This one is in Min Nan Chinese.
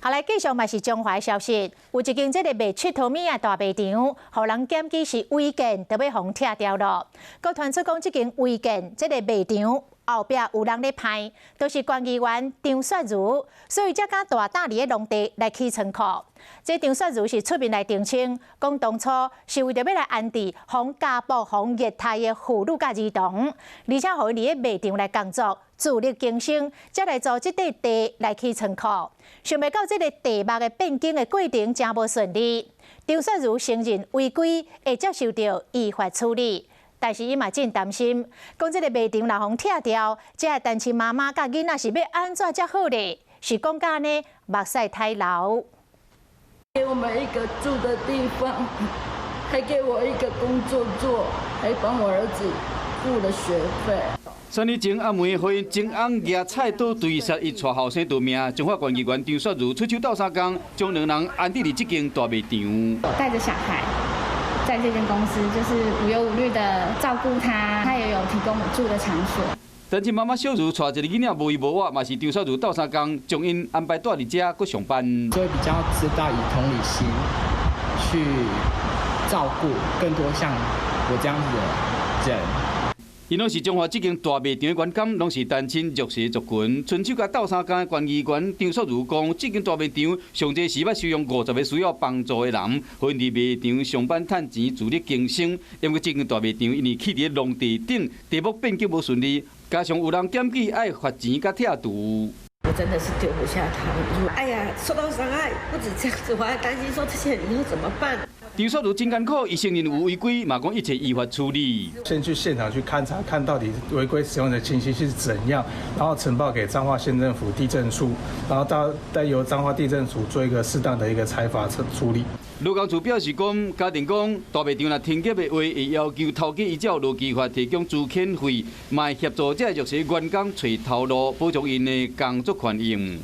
好來，繼續嘛是彰化消息，有一間這个賣𨑨迌物仔大賣場，予人檢舉是違建，著欲予拆掉囉。閣傳出講，這間違建這个賣場後壁有人咧歹，就是縣議員張雪茹，所以才敢大膽佇咧農地來起倉庫。這張雪茹是出面來澄清，講當初是為著欲來安置予家暴、予虐待的婦女佮兒童，而且予𪜶佇咧賣場來工作，自力更生，才來租這塊地來起倉庫。想袂到這个地目的變更的過程誠無順利，張雪茹承認違規，會接受著依法處理。但是伊嘛真擔心，講這个賣場若予拆掉，這个單親媽媽佮囡仔是欲按怎才好咧？是講甲按呢目屎刣流。給我們一個住的地方，還給我一個工作做，還幫我兒子付了學費。三年前，阿梅予𪜶前翁舉菜刀追殺，伊帶後生逃命。彰化縣議員張雪茹出手鬥相共，將兩人安置佇這間大賣場。帶著小孩在這間公司，就是無憂無慮的照顧他，他也有提供我住的場所。單親媽媽小茹帶一个囡仔無依無倚，嘛是張雪茹鬥相共，將𪜶安排蹛佇遮閣上班。就會比較知道以同理心去照顧更多像我這樣子的人。𪜶攏是彰化這間大賣場的員工，攏是單親弱勢族群。伸手共鬥相共的縣議員張雪茹講，這間大賣場上濟時捌收容50個需要幫助的人，予𪜶佇賣場上班趁錢，自力更生。因為這間大賣場因為起佇農地頂，地目變更無順利，加上有人檢舉愛罰錢佮拆除。我真的是丟不下他們。哎呀，受到傷害不止這樣子，我還擔心說這些人以後怎麼辦？張雪茹真艱苦，伊承認有違規，嘛講一切依法處理。先去現場去勘察，看到底違規使用的情形是怎樣，然後呈報給彰化縣政府地政處，然後到再由彰化地政處做一個適當的一個裁罰處理。勞工處表示講，家庭講大賣場若停業的話，會要求頭家依照勞基法提供資遣費，嘛會協助這弱勢員工揣頭路，保障𪜶的工作權益。